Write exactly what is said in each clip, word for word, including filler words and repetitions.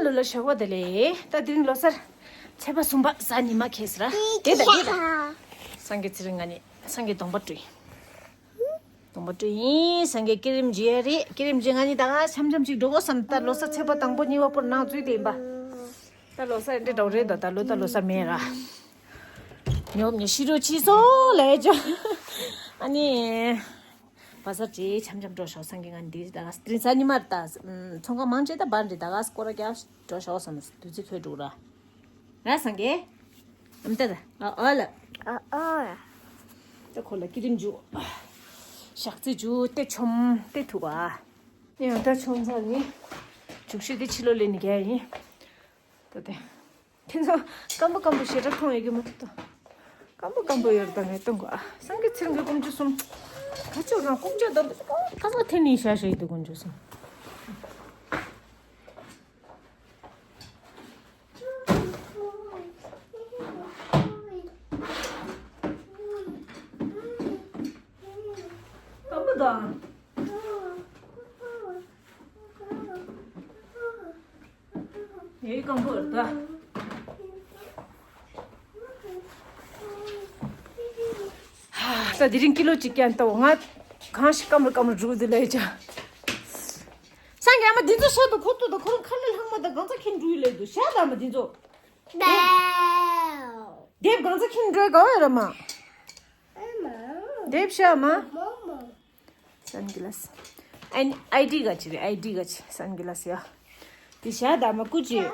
ལོ་ལ་ཞོགས་པ་དེ་ལས་ད་དེ་རིང་ལོ་གསར་ཚེས་པ་གསུམ་པ་གཟའ་ཉི་མ་ཁེལ་སོང་ར། དེ་ད་དེ་ད། སངས་རྒྱས་ཚེ་རིང་ང་ནི་སངས་རྒྱས་གདོང་པ་བཀྲུས། གདོང་པ་བཀྲུས་ཡིན། སངས་རྒྱས་བསྐྱེད་རིམ་བརྗེ་ཡ་རེད། བསྐྱེད་རིམ་བརྗེ་ང་ནི་ད་ག་འཆམ་འཆམ་ཅིག་འགྲོ་དགོས་བསམ། ད་ལོ་གསར་ཚེས་པ་དང་པོ་གཉིས་པ་པོར་ནང་འཛུལ་དེ་ཡིན་པ། ད་ལོ་གསར་འདྲེ་འགྲོ་རེད། ད་ད་ལོ་ད་ལོ་གསར་མེད་ར། ཉོབ་ཉེ་ཤི་རོ་ཆི་སོ་ལས་ཅོ། ཨ་ནི། བ་ཟ་ཅི་འཆམ་འཆམ་འགྲོ་ཤོག་སངས་རྒྱས་ང་འདི་ད་ག་དེ་རིང་གཟའ་ཉི་མ་རེད། ད་ཚོང་ཁང་མང་ཆེ་ད་བར་འདི་ད་ག་སྐོར་ར་རྒྱག་འགྲོ་ཤོག་བསམ། དུས་ཚོད་འཕྲོད་འགྲོ་ར། ར་སངས་རྒྱས། ཨམ་ཏ་ད། ཨ་ཨ་ལ། ཨ་ཨ། ད་ཁོ་ལ་བསྐྱེད་རིམ་འཇུག་ཞག་རྩི་འཇུག་ཏེ་ཆོམ་ཏེ་ཐུག་པ། ཡང་ད་ཆོམ་ཚར་ནི། འཇུག་ཤོས་དེ་ཕྱི་ལོགས་ལེན་ནི་རྒྱ་ཡིན། ད་དེ། དེ་ཚོ་སྐམ་པོ་སྐམ་པོ་ཞེ་དྲག་མཐོང་ཡོད་ཀྱི་མ་ཐུབ་ད། སྐམ་པོ་སྐམ་པོ་ཡོད་ད་ངས་སྟོན་གོ་ཨ། སངས་རྒྱས་ཚེ་རིང་གི་དཀོན་མཆོག་གསུམ། ཁ་ཕྱོགས་རང་དཀོན་མཆོག་དང་ཁ་ས་ཐེ་ནི་ཤ་ཤ་ཡི་དུ་དཀོན་མཆོག་གསུམ། སྐམ་པོ་དང་། ཡེ་སྐམ་པོ་རེད་ད། ད་དེ་རིང་ཀི་ལོ་གཅིག་ཀྱང་ལྟ་བ་ང་གང་ཞིག་སྐམ་རུ་སྐམ་རུ་འགྲོ་གི་འདུག་ལས་ཀྱང་། སངས་རྒྱས་ཨ་མ་འདི་ཚོ་ཤ་དང་ཁོ་ཐུག་དང་ཁོ་རང་ཁ་ལ་ལྷག་མ་དང་གང་ཚ་ཁྱེར་འགྲོ་ཡི་ལས་འདུག་ཤ་དང་མ་འདི་ཚོ། དེབ་གང་ཚ་ཁྱེར་འགྲོ་ཡི་ག་བ་ཡོད་ར་མ། དེབ་ཤ་མ། སན་གི་ལ་སི། ཨན་ཨའི་ཌི་ག་ཅི་རེད། ཨའི་ཌི་ག་ཅི་སན་གི་ལ་སི་ཡ། དེ་ཤ་དང་མ་ཀུ་ཅི།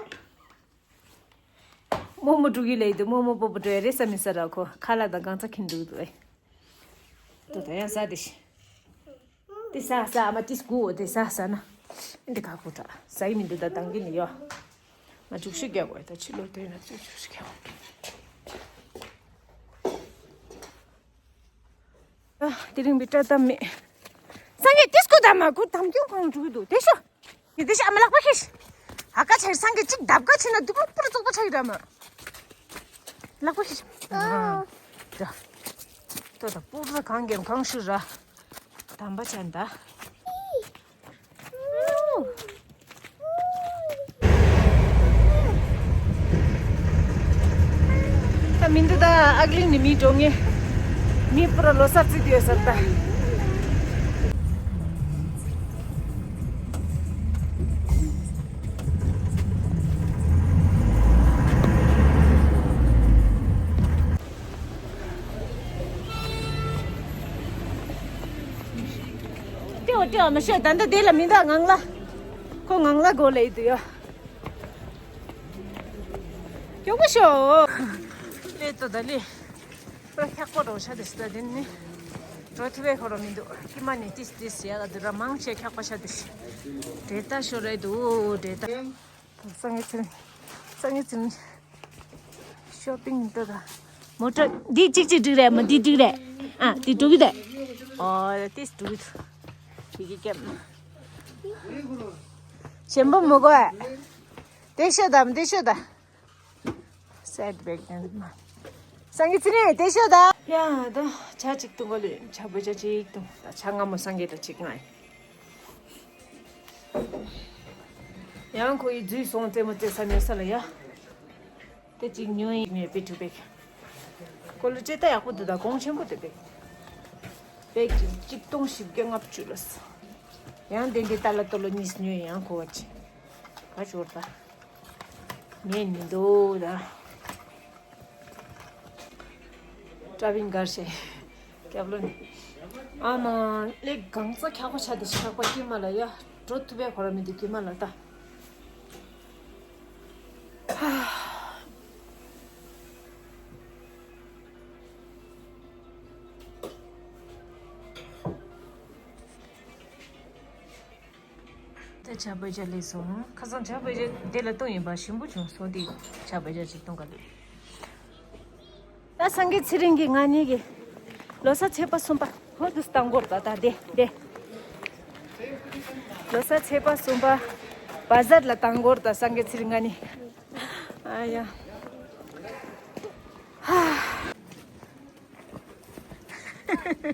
རྨོ་མོ་འགྲོ་གི་ལས་འདུག་རྨོ་མོ་སྤོ་བོ་འགྲོ་ཡ་རེད་བསམ་མི་ས་ར་ཁོ་ཁ་ལག་དང་གང་ཚ་ཁྱེར་འགྲོ་གི་འདུག་ཨེ། ད་ད་ཡང་ཟ་དེ་ཤི། དེ་ཟ་ཟ་ཨ་མ་དེ་སྒུག་འོ་དེ་ཟ་ཟ་ན། འདི་ག་གོ་དྲ་ཟ་ཡི་མི་འདུག་ད་དང་གི་ནི་ཡོ། ང་འཇུག་ཤུགས་རྒྱག་དགོས་ད་ཕྱི་ལོགས་དེ་ན་ཚོད་འཇུག་ཤུགས་རྒྱག་དགོས། ཨ་དེ་རིང་བི་ཏྲ་ཏམ་མེད། སངས་རྒྱས་དེ་སྐུ་དམ་མ་སྐུ་དམ་སྐྱོང་གང་འགྲོ་གི་འདུག་དེ་ཤོ། ངས་དེ་ཤ་ཨ་མ་ལག་པ་ཤེས། ཨ་ཀ་ཆེ་སངས་རྒྱས་གཅིག་བརྡབ་ཀ་ཆེ་ན་སྡུག་པོ་པུར་བཙོག་པ་ཆགས་ཡོད་ར་མ། ལག་པ་ཤི་ཤི། ཨ། ད། ད་ད་སྤུ་གུ་གང་གེམ་གང་ཤུ་ར། དམ་པ་ཅན་ད། ད་མི་འདུག་ད་ཨ་གླིང་ནི་མི་འགྲོ་ངེས། མི་པུ་ར་ལོ་གསར་རྩིས་དུས་ཡོད་ས་ད། ཏེའོ་ཏེའོ་མི་ཤོད་ད་འདི་དེ་ལ་མི་འདའ་ངང་ལ། ཁོ་ངང་ལ་སྒོ་ལ་ཡི་དུ་ཡོ། ཀྱོག་པོ་ཤོ། ལེ་ཏོ་ད་ལེ། པ་ཁྱག་པོ་རོ་ཤ་དེ་སི་ད་དེ་ནི། རོ་ཐུ་བའི་ཁོ་རོ་མི་འདུག་ཀི་མ་ནི་ཏིས་ཏིས་ཡ་ག་དུ་ར་མང་ཆེ་ཁྱག་པ་ཤ་དེ་སི། འདྲེ་ད་ཤོ་རེད་དུ་འདྲེ་ད། སང་ངེ་ཚིམ། སང་ངེ་ཚིམ། ཤོ་པིང་ཏོ་ད། མོ་ཊ་འདི་གཅིག་གཅིག་འགྲིག་རེད་མོ་འདི་འགྲིག་རེད། ཨ་འདི་འགྲོ་གི་དེ། ཨོ་ཏིས་འགྲོ་གི་འདུག་ཁྱི་གི་ཀེམ། ཞེན་པ་མོ་གོ་ཨ། དེ་ཤོ་ད་མོ་དེ་ཤོ་ད། སེད་བེག་ནི་མ། སང་ངེ་ཚིམ་དེ་ཤོ་ད། ཡ་ད་ཇ་གཅིག་བཏུང་གོ་ལེ་ཇ་བོད་ཇ་གཅིག་བཏུང་ད་ཇ་ང་མོ་སང་གེ་ད་གཅིག་ང་ཡིན། ཡང་ཁོ་ཡི་རྫུས་སོང་རྩེད་མོ་རྩེ་ས་ཉོ་ས་ལ་ཡ། དེ་གཅིག་ཉོ་ཡིན་མེད་པའི་ཐུ་བེག་ཀོ་ལི་ཊི་ད་ཡག་པོ་འདུག་ད་གོང་ཆེན་པོ་དེ་བེག་བེག་གཅིག་གཅིག་སྟོང་བཞི་བརྒྱ་ལྔ་བཅུ་ལ་སོ། ཡང་དེ་འདི་ཏ་ལ་ཏོ་ལོ་གཉིས་ཉོས་ཡང་ཁོ་བ་ཅི། ག་ཞོར་ད། ངས་མི་འདུག་ད། ཀྲ་བིན་གར་ཤེ། སྐྱབས་ལོན། ཨ་མ། ལེགས་གང་ས་ཁྱག་པ་ཆ་དེ་ཤག་པ་ཀྱི་མ་ལ་ཡ། འགྲོ་ཐུབ་པའི་ཁོ་ར་མི་འདུག་ཀྱི་མ་ལ་ད། ད་ཇ་བོད་ཇ་ལས་སོང་། ཁ་སང་ཇ་བོད་ཇ་དེ་ལ་བཏུང་ཡིན་པ་ཞིམ་པོ་བྱུང་སོང་དེ་ཇ་བོད་ཇ་ཅིག་བཏུང་ག་ལེ། ད་སངས་རྒྱས་ཚེ་རིང་གི་ང་གཉིས་ཀྱི་ལོ་གསར་ཚེས་པ་གསུམ་པ་ཧོ་དུ་བཏང་གོར་ད་ད་དེ་དེ། ལོ་གསར་ཚེས་པ་གསུམ་པ་བ་ཟར་ལ་བཏང་གོར་ད་སངས་རྒྱས་ཚེ་རིང་ང་གཉིས། ཨ་ཡ།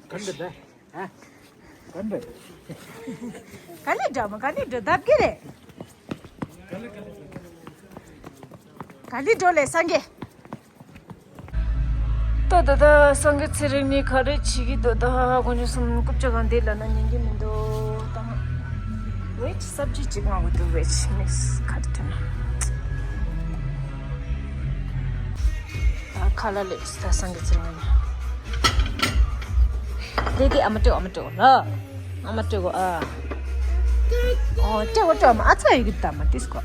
ག་འདྲ་ད། ཨ། ག་འདྲ། ག་ལེ་འདྲ་མ་ག་ལེ་འདྲ་བརྡབ་ཀྱི་རེད། ག་ལེ་ག་ལེ། ད་འདི་འགྲོ་ལས་སངས་རྒྱས། ད་ད་ད་སངས་རྒྱས་ཚེ་རིང་ནི་ག་རེ་བྱེད་ཀྱི་འདུག་ད་དཀོན་མཆོག་གསུམ། རྐུབ་ཀྱག་གང་འདི་ལ་ན་ཉན་གྱི་མི་འདུག་ད་ཝེཇ་སབ་ཇི་གཅིག་མང་པོ་འདུག་ཝེཇ་མིག་སི་ག་རེ་ཐོན་ན། ད་ཁ་ལག་ལས་ད་སངས་རྒྱས་ཚེ་རིང་ནི། དེ་དེ་ཨ་མ་སྤྲོད། ཨ་མ་སྤྲོད་ལ། ཨ་མ་སྤྲོད་གོ་ཨ། ཨོ་སྤྲོད་གོ་སྤྲོད། ཨ་མ་ཨ་ཚ་ཡོད་ཀྱི་ད་མ་ཏིས་གོ།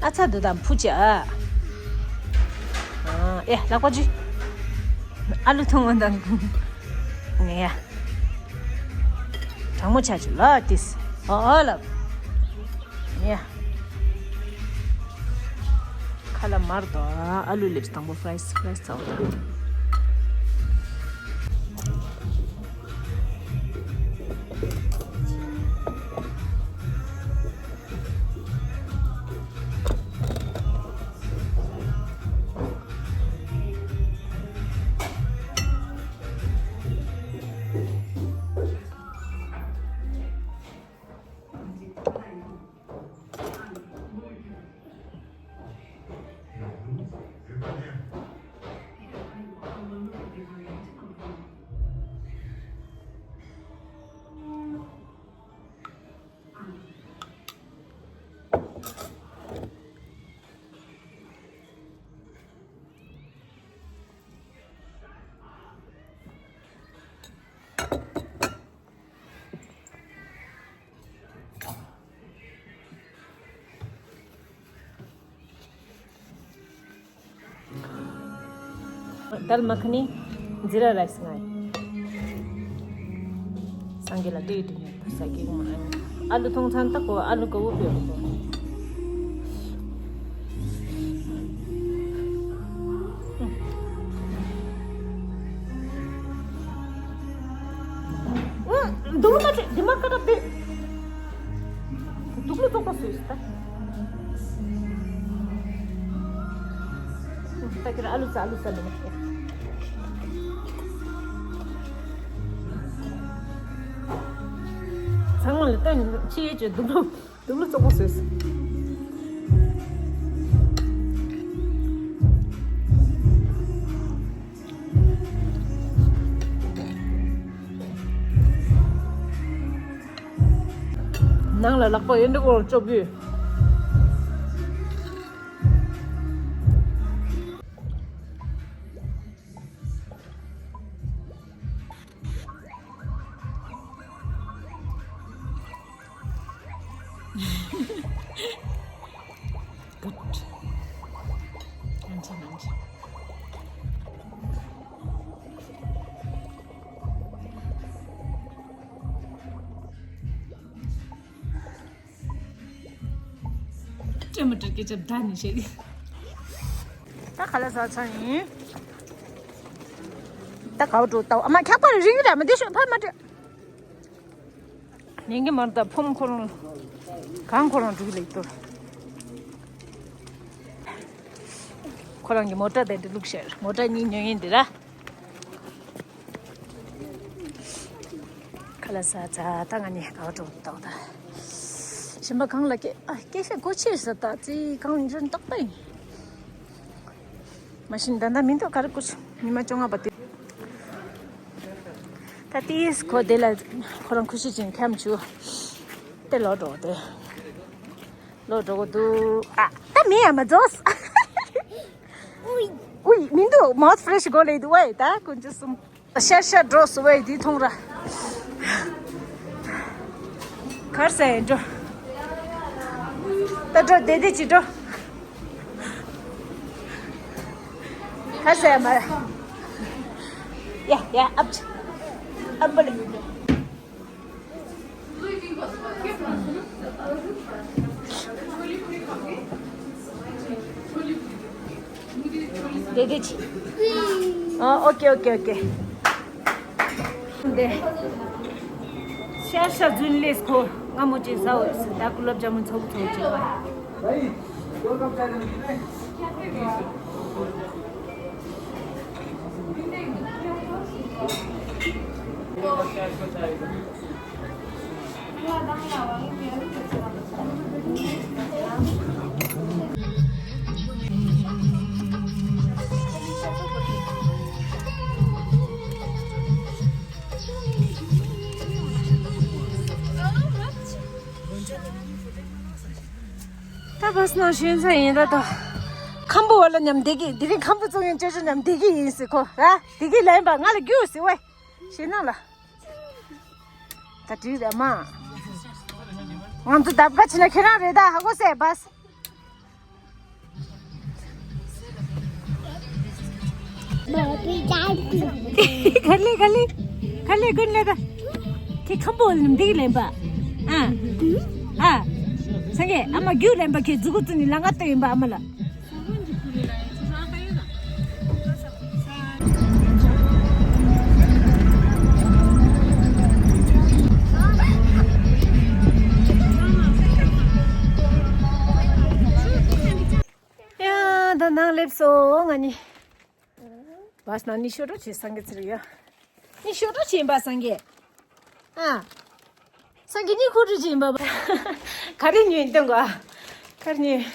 ཨ་ཚ་འདུག་དམ་ཕུ་ཅི་ཨ། ཨ་ཨེ་ལག་པ་ཅི། ཨ་ལུ་ཐུང་བ་དང་། ངེ་ཡ། གྲང་མོ་ཆ་ཆུ་ལ་ཏིས། ཨོ་ཨོ་ལབ། ངེ་ཡ། ཁ་ལ་མར་དོ། ཨ་ལུ་ལེབ་དང་པོ་ཕ་རའི་སི་ཕ་རའི་སི་ཚ་བོ་དང་། དཱལ་མ་ཁ་ནི། ཛི་ར་རའི་སི་ང་། སངས་རྒྱས་ལ་ལྟོས་དུས་ནས་ས་ཀྱི་ངོ་ཨ་ནི། ཨ་ལུ་ཐུང་ཚང་ཏག་གོ། ཨ་ལུ་ག་བོ་པེ་གོ། འདུག་མ་ཁྲིད་འདི་མ་ཁ་ཏ་པེ། འདུག་ལ་ཙོག་པ་སུས་ད། ད་ཁྱེད་ཨ་ལུ་ཙ་ཨ་ལུ་ཙ་ལུ་མ་ཁྱེད། ཚང་མ་ལ་ལྟོས་ནས་ཕྱི་ཡོད་ཀྱི་འདུག་ལུ། དུག་ལོ་བཙོག་པོ་བཟོས། ནང་ལ་ལག་པ་ཡོད་འདུག་གོ་ཅོབ་ཡོད། Good. Anji, anji. ཅི་མི་སྤྲད་ཀྱི་ཅི་བདག་ནི་ཤེས་ཀྱི། ད་ག་ལ་ཟ་ཚང་ཡིན། ད་གའུ་འགྲོ་ད་ཨ་མ་ཁྱག་པ་རིང་ར་མི་དེ་ཤོད་ཕ་མ་སྤྲད། ཉན་གྱི་མ་རེད། ད་ཕོམ་ཁོ་རང་གང་ཁོ་རང་འགྲུག་ལེགས་ཏོ། ཁོ་རང་གི་མོ་ཊ་དེ་འདྲ་བླུགས་ཤར་མོ་ཊ་གཉིས་ཉོ་ཡིན་འདི་ར། ཁ་ལག་ཟ་ཚར་ད་ང་གཉིས་ག་པར་འགྲོ་འདུག་ད། གཞན་པ་གང་ལ་སྐད་ཨ་སྐད་ཆ་སྒོ་ཕྱེ་ཟེར་ད་ཙི་གང་ཡིན་རུང་ཏག་ཏག་ཡིན། མ་གཞི་ད་ལྟ་མི་འདུག་ག་རེ་སྐུ་མཆུ་ཉི་མ་བཅོ་ལྔ་པ་དེ། ད་ཏིས་ཁོ་དེ་ལ་ཁོ་རང་ཁུ་ཤི་ཅིང་ཁམ་ཆུ་དེ་ལོ་འགྲོ་དེ། ལོ་འགྲོ་གོ་འདུག་ཨ། ད་མི་ཡ་མ་རྫོགས། ཨུའི་མི་འདུག་མའུ་ཐི་ཕི་རེ་ཤི་གོ་ལེ་འདུག་ཝེ་ད་དཀོན་མཆོག་གསུམ། ཤར་ཤར་འགྲོ་སུ་ཝེ་འདི་མཐོང་ར། གར་སེ་འགྲོ། ད་འགྲོ་བདེ་བདེ་ཅི་འགྲོ། གར་སེ་མ། ཡ་ཡ་ཨབ་ཨབ་བ་ལེ། དེ་དེ་ཅི། ཨ་ཨོ་ཀེ་ཨོ་ཀེ་ཨོ་ཀེ། དེ། ཤ་ཤ་རྫུན་ལས་ཁོ་སྔ་མོ་ཅིག་ཟ་འོས་སུ་ད་ཀུ་ལབ་ཇ་མུན་ཚ་བོ་ཚ་བོ་ཅིག་བ། ད་བཱས་ནང་ཞོན་ཚར་ཡིན་ད་དོ། ཁམ་བུ་བ་ལ་མཉམ་བསྡད་ཀྱི་དེ་རིང་ཁམ་བུ་བཙོང་ཡིན་ཅོ་ཅོ་མཉམ་བསྡད་ཀྱི་ཡིན་ཟེར་ཁོ་ར་བསྡད་ཀྱི་ལན་པ་ང་ལ་རྒྱུགས་ཟེར་བས་ཞེ་ནང་ལ། ད་དྲིས་རེད་མ། ང་ཚོ་ལྡབ་ཀ་ཕྱིན་ན་ཁྱེད་རང་རེད་ད་ཧ་གོ་སེ་བཱས། ག་ལེ་ག་ལེ། ག་ལེ་དགོན་ལེ་ད། ཁྱེད་ཁམ་བུ་བ་ལ་མཉམ་བསྡད་ཀྱི་ལན་པ། ཨ། ཨ། སངས་རྒྱས་ཨ་མ་རྒྱུགས་ལན་པ་ཁྱེད་མཛུ་གུ་བཙུགས་ནས་ལང་ཀ་ལྟོས་ཡིན་པ་ཨ་མ་ལ། ཡ་ད་ནང་སླེབས་སོང་ང་གཉིས། བཱས་ནང་གཉིད་ཤོར་འགྲོ་བྱེད་སངས་རྒྱས་ཚེ་རིང་ཡ། གཉིད་ཤོར་འགྲོ་བྱེད་ཡིན་པ་སངས་རྒྱས། ཨ། སངས་རྒྱས་གཉིད་ཁུག་འགྲོ་བྱེད་ཡིན་པ། ག་རེ་ཉོས་ཡིན་སྟོན་གོ། ག་རེ་ཉོས།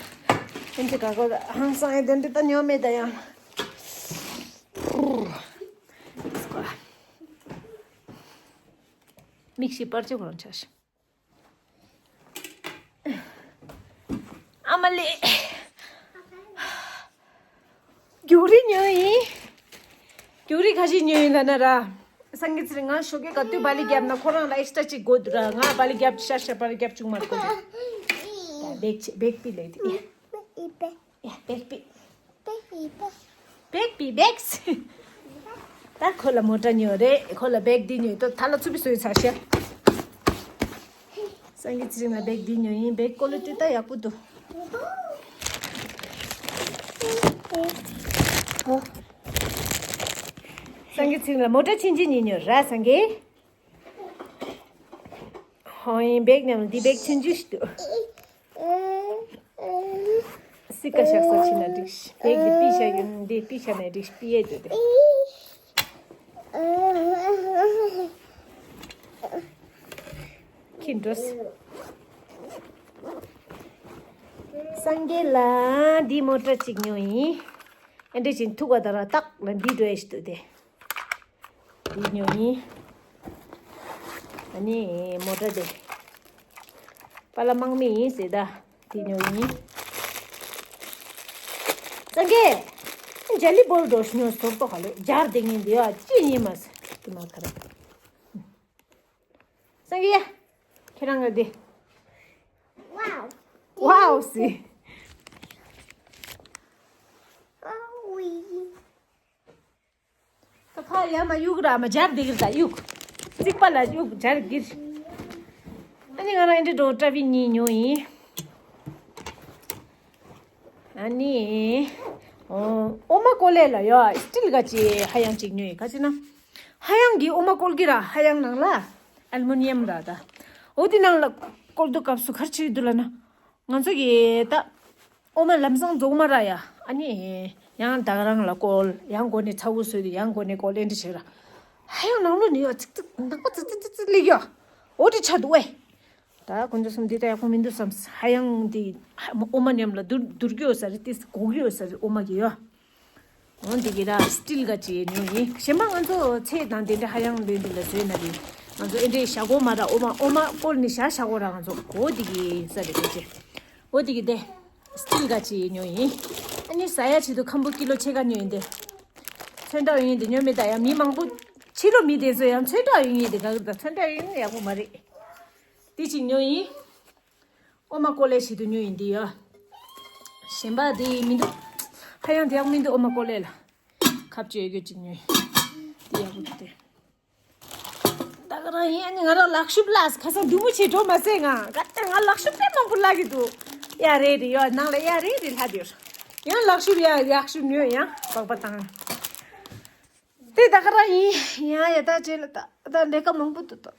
ཨེ་འདྲི་ག་གོ་ཧང་སང་ཨེ་དེ་འདྲི་ད་ཉོ་མེད་ད་ཡང་། མིག་ཤེས་པར་ཅོ་གོ་རང་ཆ་ཤི། ཨ་མ་ལེ། རྒྱུག་རིང་ཉོས་ཡིན། རྒྱུག་རིང་ཁ་ཤས་ཉོས་ཡིན་ལ་ན་ར། སངས་རྒྱས་ཚེ་རིང་ང་ཞོགས་ཀས་ག་དུས་སྦ་ལི་བརྒྱབ་ན་ཁོ་རང་ལ་ཨེག་སི་ཊ་ཅིག་དགོས་འདུག་ར་ང་སྦ་ལི་བརྒྱབ་ཤ་ཤ་སྦ་ལི་བརྒྱབ་བཅུག་མ་དགོས་འདུག་ད་བེག་ཆེ་བེག་པི་ལེ་དེ། ཡ་བེག་པི། བེག་པི་བེག་སི། ད་ཁོ་ལ་མོ་ཊ་ཉོས་རེད་ཁོ་ལ་བེག་འདི་ཉོས་ཏོ་ད་ལ་ཚུ་པི་སོའི་ཚར་ཤ། སངས་རྒྱས་ཚེ་རིང་ལ་བེག་འདི་ཉོས་ཡིན་བེག་ཀོ་ལི་ཊི་ད་ཡག་པོ་འདུག་སངས་རྒྱས་ཚེ་རིང་ལ་མོ་ཊ་ཆུང་ཆུང་གཉིས་ཉོས་ར་སངས་རྒྱས། ཧོ་ཡིན་བེག་མཉམ་འདི་བེག་ཆུང་ཆུང་ཞིག་འདུག་སི་ཀ་ཤག་ས་ཕྱིན་ན་འགྲིག་ཤི། བེག་འདི་པི་ཤ་ཡོད་འདི་པི་ཤ་ནས་འགྲིག་ཤི་པི་ཡེ་འདུག་དེ། ཁྱི་འགྲོ་སི། སངས་རྒྱས་ལ་འདི་མོ་ཊ་གཅིག་ཉོ་ཡིན། ཨ་འདྲས་ཅིག་ཐུག་པ་ད་ར་ཏག་ལ་འདི་འགྲོ་ཡ་ཞིག་འདུག་དེ། འདི་ཉོ་ཡིན། ཨ་ནི་མོ་ཊ་དེ། པ་ལ་དམག་མི་ཡིན་ཟེར་ད། འདི་ཉོ་ཡིན། སངས་རྒྱས། ཇ་ལི་བོལ་འགྲོ་ཉོ་ཟོར་ཏོ་ག་ལེ་སྦྱར་དེ་ཉིན་འདི་ཡ་ཅི་ཡིན་མ་ཟེར་དེ་མ་ཁ་ར། སངས་རྒྱས། ཁྱེད་རང་ག་དེ། Wow. ཝའོ་ཟེར། ད་ཕ་ཡ་མ་གཡུག་ར་མ་སྦྱར་འདི་གིར་ད་གཡུག་རྩིག་པ་ལ་གཡུག་སྦྱར་གིར། ཨ་ནི་ང་རང་འདི་འགྲོ་ཀྲ་བི་གཉིས་ཉོ་ཡིན། ཨ་ནི། ཨོ་ཨོ་མ་ཀོ་ལེ་ལ་ཡོ་སི་ཊིལ་ག་ཅི་ཧ་ཡང་ཅིག་ཉོ་ཡིན་ག་ཅི་ན། ཧ་ཡང་གི་ཨོ་མ་ཀོལ་གི་ར་ཧ་ཡང་ནང་ལ་ཨལ་མོ་ནི་ཡམ་ར་ད། ཨོ་དེ་ནང་ལ་ཀོལ་དུ་སྐབས་སུ་གར་ཆི་དུ་ལ་ན། ང་ཚོ་གི་ད། ཨོ་མ་ལམ་སང་རྫོགས་མ་ར་ཡ། ཨ་ནི། ཡང་ད་ག་རང་ལ་བཀོལ། ཡང་སྒོ་ནས་ཚ་བོ་བཟོས་ཏེ་ཡང་སྒོ་ནས་བཀོལ་ཨེ་འདྲ་བྱེད་ར། ཧ་ཡང་ནང་ལོགས་ནས་ཡོ་ཚིག་ཚིག་ནག་པ་ཙི་ཙི་ཙི་ཙི་སླེབས་ཡོ། འོ་དེ་ཆ་འདུག་ཨེ། ད་ཁོང་ཚོ་གསུམ་འདི་ད་ཡག་པོ་མི་འདུག་བསམ། ཧ་ཡང་འདི། ཨོ་མ་མཉམ་ལ་བསྡུར་བསྡུར་གི་ཡོད་ས་རེད་དེ་གོ་གི་ཡོད་ས་རེད་ཨོ་མ་གི་ཡོ། འོ་འདི་གི་ར་སི་ཊིལ་ག་ཅི་ཉོ་ཡིན། གཞན་པ་ང་ཚོ་ཚེ་དང་དེ་འདྲ་ཧ་ཡང་ལོས་འདི་ལ་བཟོས་ན་རེད། ང་ཚོ་ཨེ་འདྲའི་ཞྭ་གོ་མ་ར་ཨོ་མ་ཨོ་མ་བཀོལ་ནི་ཞྭ་ཞྭ་གོ་ར་ང་ཚོ་གོ་འདི་གི་ས་རེད་གོ་ཅེ། འོ་འདི་གི་དེ། སི་ཊིལ་ག་ཅི་ཉོ་ཡིན། ཨ་ནི་ཟ་ཡ་ཆེད་དུ་ཁམ་བུ་ཀི་ལོ་ཕྱེད་ཀ་ཉོ་ཡིན་ཏེ། ཚོན་ཁྲ་ཡོད་ཡིན་ཏེ་ཉོ་མི་ད་ཡང་མི་མང་པོ་ཕྱི་ལོ་མི་དེ་ཚོ་ཡང་ཚོན་ཁྲ་ཡོད་ཡིན་ཏེ་ག་གི་ད་ཚོན་ཁྲ་ཡོད་ཡིན་ཡག་པོ་མ་རེད། འདི་ཅིག་ཉོ་ཡིན། ཨོ་མ་ཀོ་ལེ་ཞིག་ཏུ་ཉོ་ཡིན་འདི་ཡ། གཞན་པ་དེ་མི་འདུག་ཧ་ཡང་དེ་ཡག་མི་འདུག་ཨོ་མ་ཀོ་ལེ་ལ། ཁབ་ཅོ་ཡོད་རྒྱུ་ཅིག་ཉོ་ཡིན། འདི་ཡག་པོ་འདུག་སྟེ། ད་ག་རང་ཡིན། ཨ་ནི་ང་རང་ལག་ཤུབས་ལ་ཁ་སང་སྡུག་མོ་བྱེད་འགྲོ་མ་ཟད་ང་ག་ད་ང་ལག་ཤུབས་དཔེ་མང་པོ་བརླག་གི་འདུག་ཡ་རེད་རེད་ཡ་ནང་ལ་ཡ་རེད་རེད་ལྷ་དེར་ཡང་ལག་ཤུབས་ཡ་ལག་ཤུབས་ཉོས་ཡང་སྦག་པ་དང་། དེ་ད་ག་རང་ཡིན། ཡ་ཡ་ད་རྗེས་ལ་ད་ད་ལས་ཀ་མང་པོ་འདུག་ད་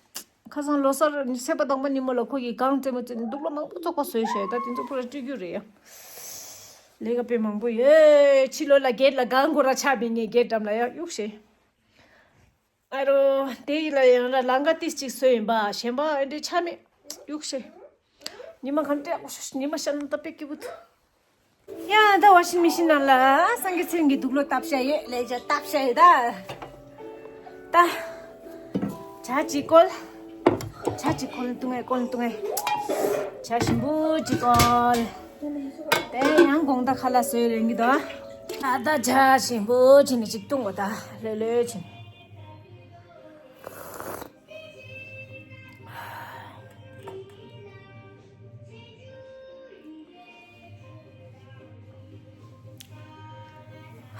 ཁ་སང་ལོ་གསར་ཚེས་པ་དང་པོ་ཉིན་མོ་ལ་ཁོ་གིས་གང་རྩེད་མོ་རྩེ་ནས་འདུག་ལོ་མང་པོ་ཚོགས་པ་བཟོས་ཤག་ད་དེ་ཚོ་ཕུ་ར་སྤྲོད་རྒྱུ་རེད་ཡ། ལས་ཀ་དཔེ་མང་པོ་ཡོད། ཕྱི་ལོགས་ལ་གེད་ལ་གང་དགོས་ར་ཆགས་མི་ངའི་གེད་འགྲམ་ལ་ཡ་གཡུག་བྱས། ཨ་རོ། དེ་ཡི་ལ་ཡང་ལ་ལང་ཀ་ཏིས་ཅིག་སོ་ཡིན་པ་གཞན་པ་ཨེ་འདྲའི་ཆ་མེད། གཡུག་ཤེ། ཉི་མ་གང་དྲེག་ཤོ་ཉི་མ་ཤར་ན་ད་དཔེ་སྐྱིད་པོ་འདུག་ཡ་ད་ཝ་ཤིང་མི་ཤིན་ནང་ལ་སངས་རྒྱས་ཚེ་རིང་གི་དུག་ལོག་བཏབ་བཞག་ཡོད་ལས་བྱ་བཏབ་བཞག་ཡོད་ད། ད། ཇ་ཅིག་བསྐོལ། ཇ་ཅིག་བསྐོལ་བཏུང་ངེ་བསྐོལ་བཏུང་ངེ། ཇ་ཞིམ་པོ་ཅིག་བསྐོལ། ཨེ་ཡང་དགོང་དག་ཁ་ལག་བཟོས་རན་གི་འདུག་ཨ་ད་ཇ་ཞིམ་པོ་བྱས་ནས་ཅིག་བཏུང་དགོས་ད། ལྷོད་ལྷོད་བྱས་ནས།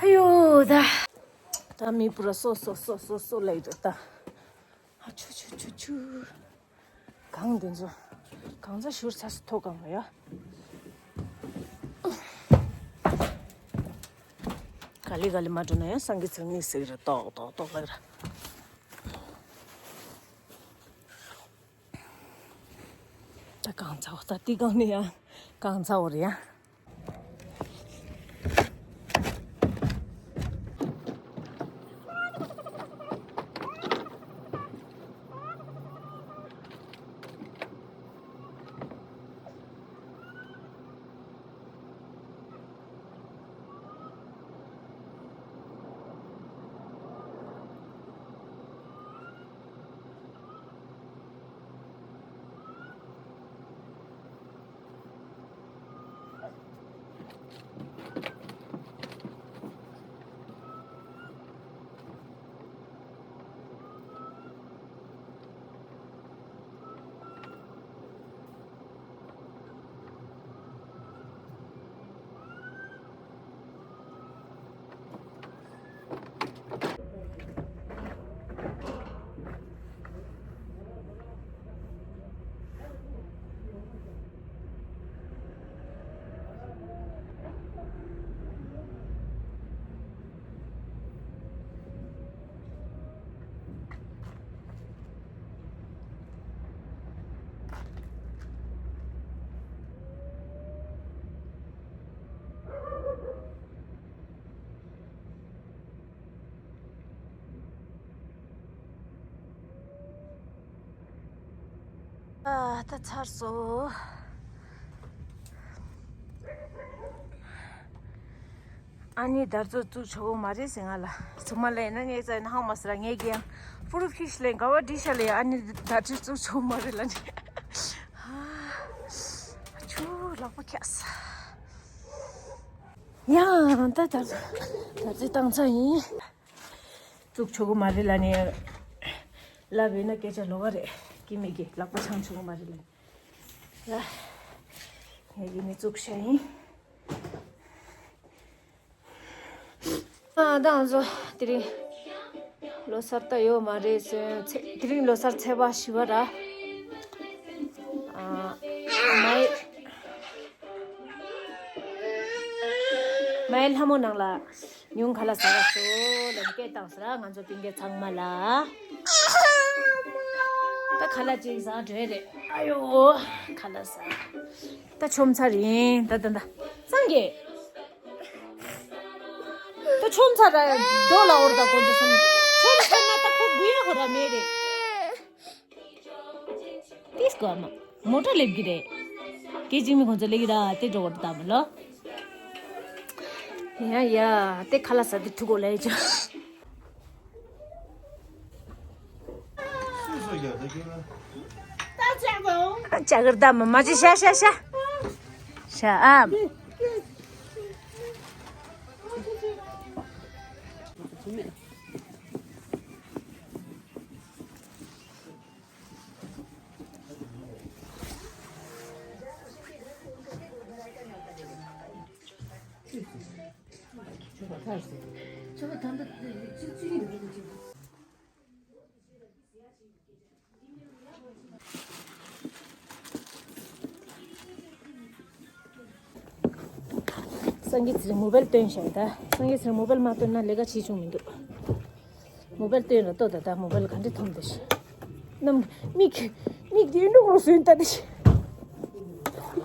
ཨ་ཡོ་ད། ད་མི་པུ་ར་སོ་སོ་སོ་སོ་སོ་ལ་ཡོད་ད། ཨ་ཆུ་ཆུ་ཆུ་ཆུ། གངས་འདི་ཚོ། གངས་ཚ་ཞུར་ཚ་སུ་ཐོག་གང་ལ་ཡ། ག་ལེ་ག་ལེ་མ་འགྲོ་ན་ཡང་སང་གི་ཚང་ནི་ཟིག་ར་ཏོག་ཏོག་ཏོག་ལ་ར། ད་གངས་ཚ་བོ་ད་ཏི་གང་ནི་ཡ། གངས་ཚ་བོ་རེད་ཡ། ཨ་ད་ཚར་སོང་། ཨ་ནི་དར་ཚོ་བཙུགས་ཆོག་གི་མ་རེད་ཟེར་ང་ལ། ཚང་མ་ལ་ཡིན་ན་ངས་ཙང་ན་ཧང་མ་སི་ར་ངས་ཀྱང་པུ་རུ་ཕིཤ་ལེན་ག་བ་འདྲི་ཤ་ལེ། ཨ་ནི་དར་ཚོ་བཙུགས་ཆོག་གི་མ་རེད་ལ་ནི། ཨ་ཆུ་ལག་པ་ཁྱགས། ཡང་ད་དར་ཚོ་དར་ཚོ་བཏང་ཚར་ཡིན། བཙུགས་ཆོག་གི་མ་རེད་ལ་ནི། ལབ་ཡིན་ན་སྐད་ཆ་ལོགས་ཀ་རེད། ཀི་མི་གི་ལག་པ་འཆང་ཆོག་གི་མ་རེད་ལ། ལ། ངས་ཀི་མི་བཙུགས་ཤ་ཡིན། ཨ་ད་ང་ཚོ་དེ་རིང་ལོ་གསར་ད་ཡོད་མ་རེད་ཟེར། ཚེ་དེ་རིང་ལོ་གསར་ཚེས་པ་བཞི་པ་ར། ཨ་མའི་མའི་ལྷ་མོ་ནང་ལ་ཉུང་ཁ་ལག་ཟ་བ་ཤོག་ལབ་སྐད་བཏང་ཟེར་ང་ཚོ་སྤུན་ཀྱག་ཚང་མ་ལ། ད་ཁ་ལག་ཅིག་ཟ་འདྲ་རེད། ཨ་ཡོ། ཁ་ལག་ཟ། ད་ཆོམ་ཚར་ཡིན། ད་ད་ད། སངས་རྒྱས། ད་ཆོམ་ཚར་ར་རྡོ་ལ་འོར་ད་དཀོན་མཆོག་གསུམ། ཆོམ་ཚར་ན་ད་ཁོ་འགུལ་ཡ་ཁོ་ར་མེད་རེད། ཏིས་ཀོ་ཨ་མ། མོ་ཊ་སླེབས་ཀྱི་རེད། སྐད་ཅིག་མི་ཁོང་ཚོ་སླེབས་ཀྱི་ར་དེ་འགྲོ་བར་ད་མ་ལོ། ཡ་ཡ་དེ་ཁ་ལག་ཟ་དེ་ཐུག་གོ་ལེ་ཅོ། ཅ་གར་ད་མ་མ་ཅི་ཤ་ཤ་ཤ། ཤ་ཨ། སངས་རྒྱས་ཚེ་རིང་མོ་བལ་སྟོན་བཞག་ད། སངས་རྒྱས་ཚེ་རིང་མོ་བལ་མ་སྟོན་ན་ལས་ཀ་བྱེད་ཆུང་མི་འདུག་མོ་བལ་སྟོན་ར་ལྟོ་ད་ད་མོ་བལ་ག་འདྲ་ཐོམ་དེ་ཤི། ནམ་མིག་མིག་དེ་ནུག་རོ་སོན་ད་དེ་ཤི།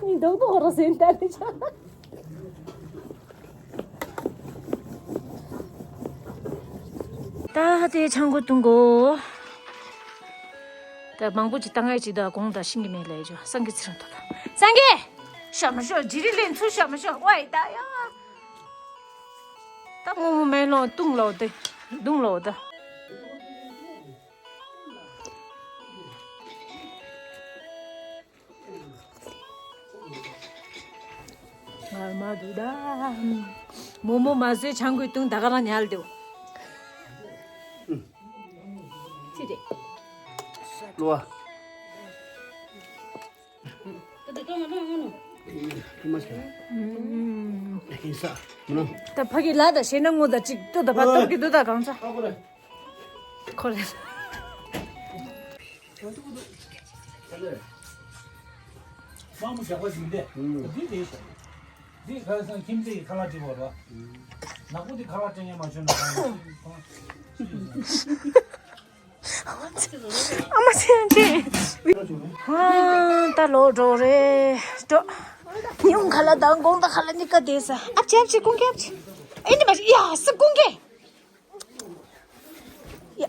མིག་རྡོག་རྡོག་རོ་སོན་ད་དེ་ཤི། ད་དེ་ཆང་གོ་བཏུང་གོ། ད་མང་པོ་ཅིག་བཏང་ཡ་ཅིག་ད་གོང་ད་ཤིང་གི་མེད་ལ་ཡ་ཅོ། སངས་རྒྱས་ཚེ་རིང་ཐོ་ད། སངས་རྒྱས། ཤ་མ་ཤོ་ཇི་རི་ལེན་ཚུ་ཤ་མ་ཤོ་ཝའི་ད་ཡ། ད་མོ་མོ་མེ་ལོང་བཏུང་ལོ་དེ། བཏུང་ལོ་ད། ངར་མ་འདུག་ད། མོག་མོག་མ་བཟོས་ཆང་གོས་བཏུང་ད་ག་རང་ཉལ་འདུག་ཅི་རེད། གློ་བ། ད་ཕ་གི་ལ་ད་ཞེ་ན་ངོ་ད་ཅིག་ཏུ་ད་ཕ་ཏོག་གི་ཏུ་ད་གང་ཚ། ཁོ་རེ། མ་མོ་ཞག་པ་ཞིག་འདི། འདི་དེ་ཞག་འདི་ག་སང་ཁྱིམ་མཚེས་ཀྱི་ཁ་ལག་སྤྲད་པ་རེད། ནག་པོ་འདི་ཁ་ལག་སྤྲད་ཉན་མ་བྱུང་ན། ཨ་མ་ཚེ་ཡང་ཆེ། ཧང་ད་ལོ་འགྲོ་རེད་འགྲོ། ཉི་ཧོང་ཁ་ལག་དང་དགོང་དག་ཁ་ལག་གཉིས་ཀ་བསྡད་ས། ཨ་ཅེ་ཨ་ཅེ་ཀུང་ཀེ་ཨ་ཅེ། ཨེ་འདི་མ་ཡ་སི་ཀུང་ཀེ། ཡ།